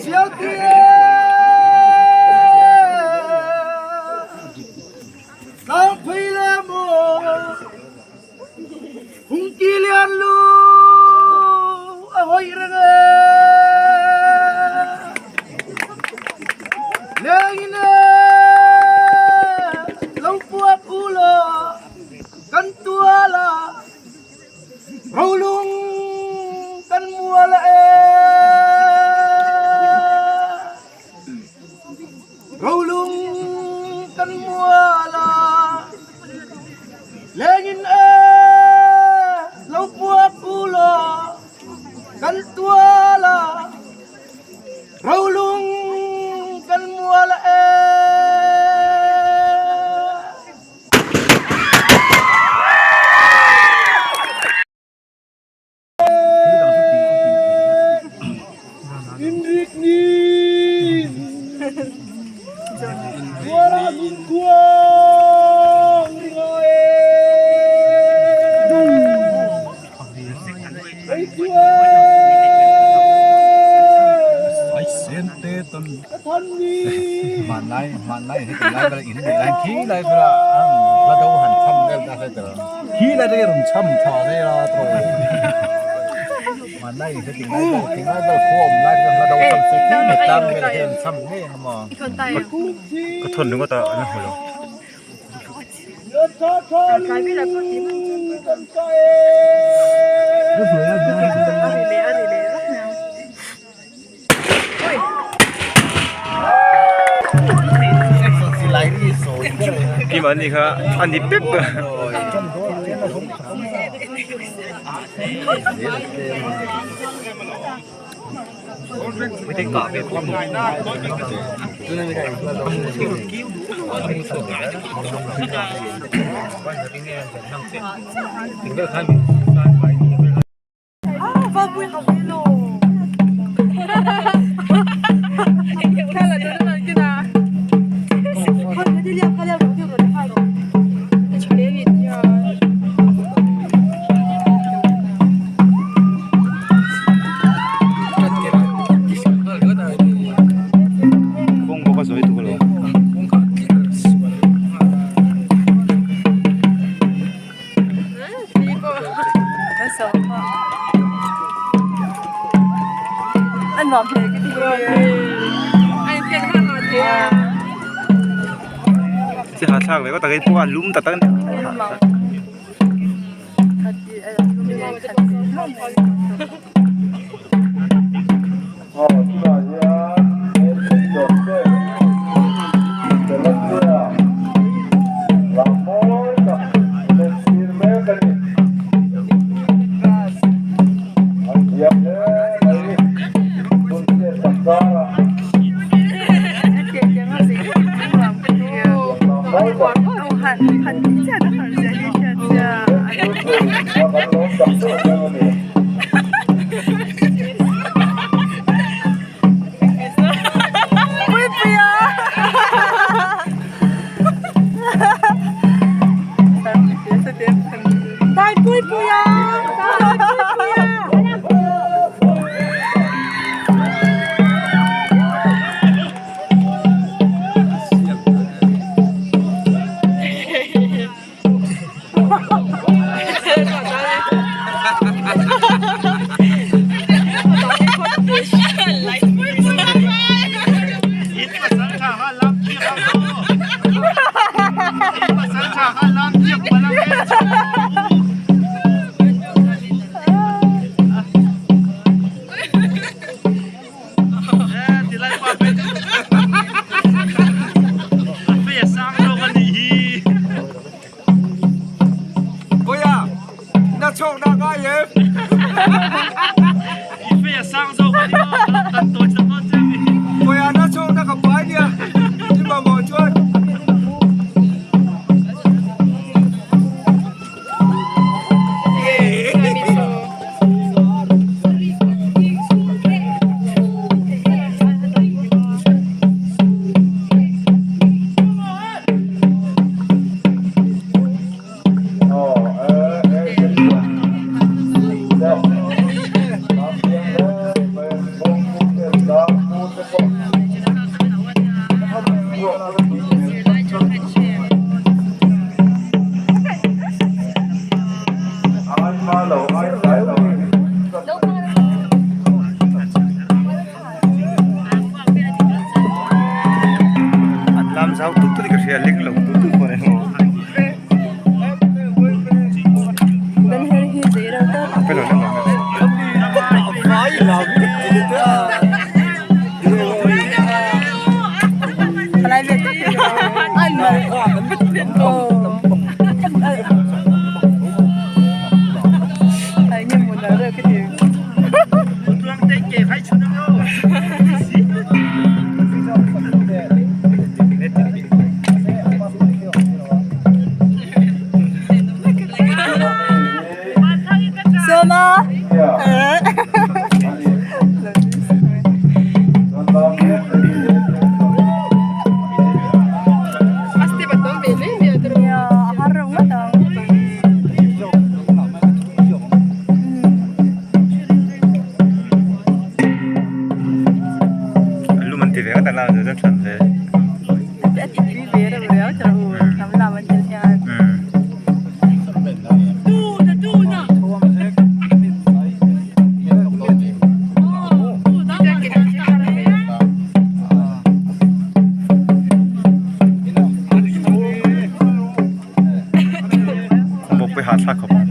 Sialpui e Tlangpui le maw Hungki lian lu a hawih reng e Lengin e lo puak u law kan tual ah Rolung kan mual e Rolung kan mual ah Lengin e lo puak u law kan tual ah Rolung kan mual e. Inrik ni Kuala Mingkuang ringai Hmanlai hmanlai hi tunlai vel in neih lai khi lai vela hla do han cham vel ta hle tel khi lai te rawn cham tha vel a thaw hmanlai hi tunlai vel tunlai vel khua awm lai hla do cham se khi mi tlang vel hi an cham ngei ang maw ka thawn ringawt a an hmu lo. Kima ani kha ani pep Kawng bawk a zawi tuk alawm. Chi hahthlak ve ka tak hi pawh a lum ta tak a ni. An lam zau tut tut in ka hria ling lo tut tut pawh a ni maw. Lum an ti ve ngawt ang a chuan thlan ve. Bawkpui hahthlak khawp ang.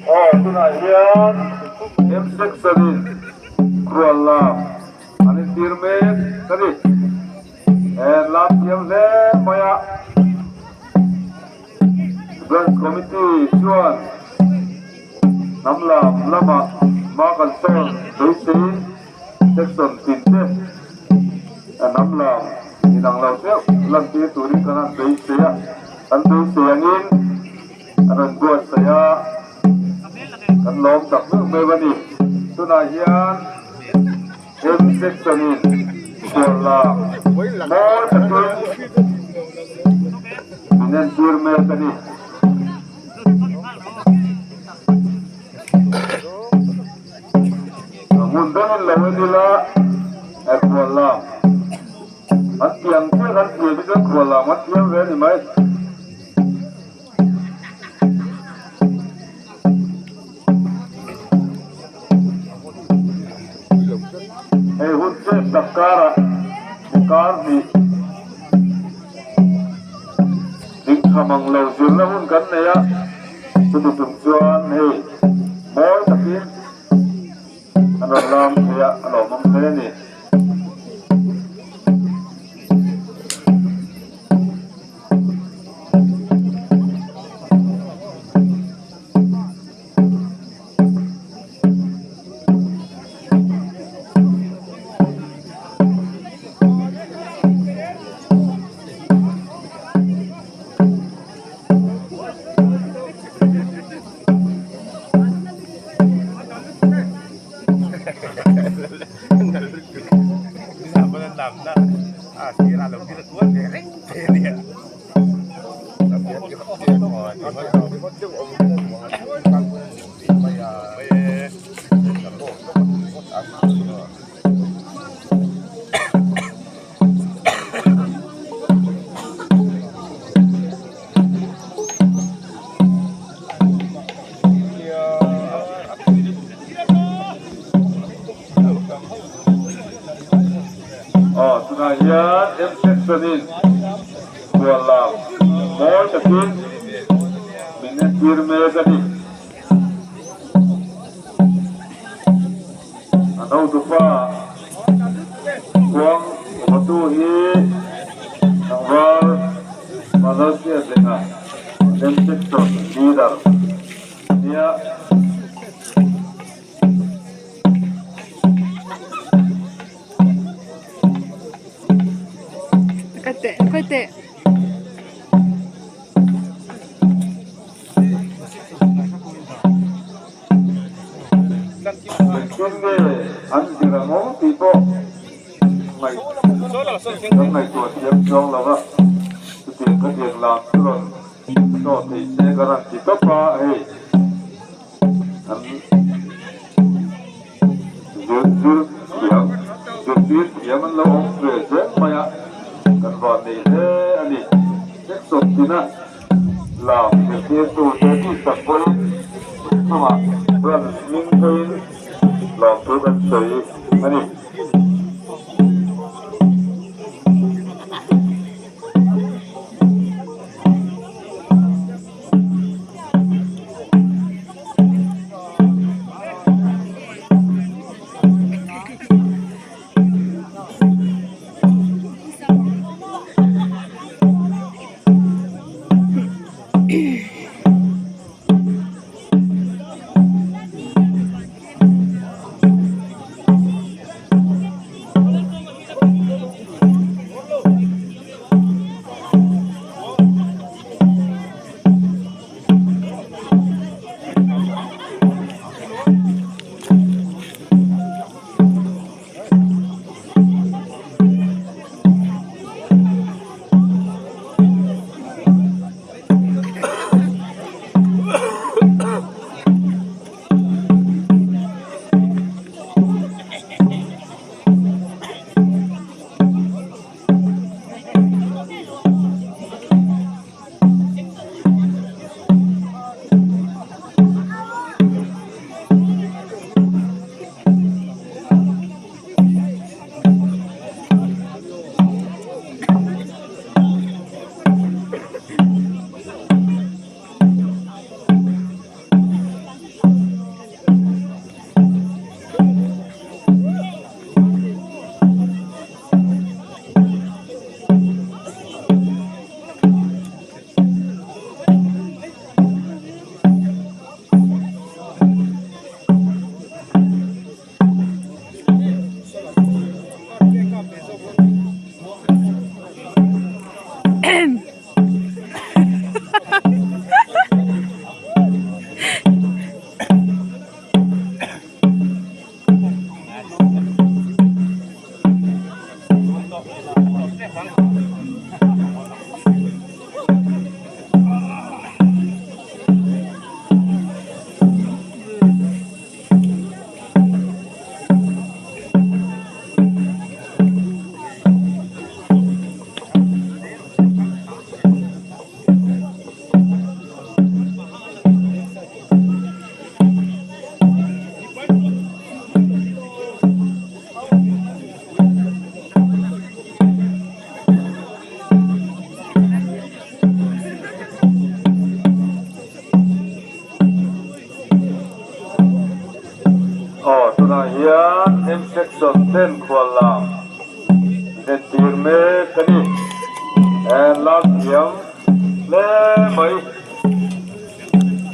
Aw tunah hian M section in rual lam an intir mek a ni. He lam thiam hle mai a Branch Committee chuan hnam lam lamah hma kan sawn beisei section tin te hnam lam inang lo deuh lantir turin kan han beisei a, kan beisei angin. a rawn buatsaih a, kan lawm tak meuh meuh a ni. Tunah hian M section in khuallam mawi takin min entir mek a ni. Hmun dangin lo en ila khuallam an tiang chiah kan thiam hi chuan khuallam an thiam ve a ni mai. Hei hun chep tak karah kar hnih ding tha mang lo zirna hun kan nei a, chumi tum chuan hei mawi takin an rawn lam thei a, a lawmawm hle a ni. Aw tunah hian M section in khuallam mawi takin min entir mek a ni. An hotupa khuang vawtu hi tlangval Malaysia zenga M section leader a nia. Engtin nge an zir ang aw tih pawh kan ngaihtuah thiam chuang lo va, chutiang khatiang lam chu rawn chaw thei se ka rawn ti tawp a, hei an zir zir thiam zirtir thiam an lo awm ve zel mai a, kan van nei hle a ni. Section tina lam zirtirtute bik tak pawhin chungah chuan hming pheiin lawmthu kan sawi a ni. Tunah hian M section ten khual lam inentir mek a ni. En lam thiam hle mai.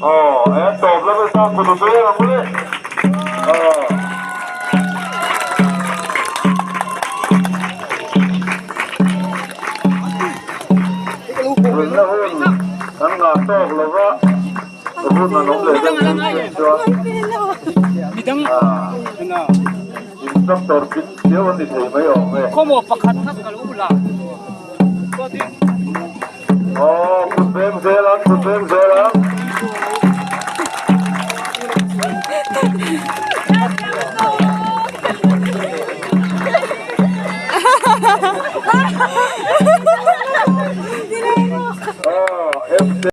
Aw en tawp lama sang kut u peng ang ule. Aw. Tunna hun kan ngah tawk lova hun an awm leh deuh thei phei chuan instructor pin chiau an ni thei mai awm e. Aw kut veng zel ang kut veng zel ang.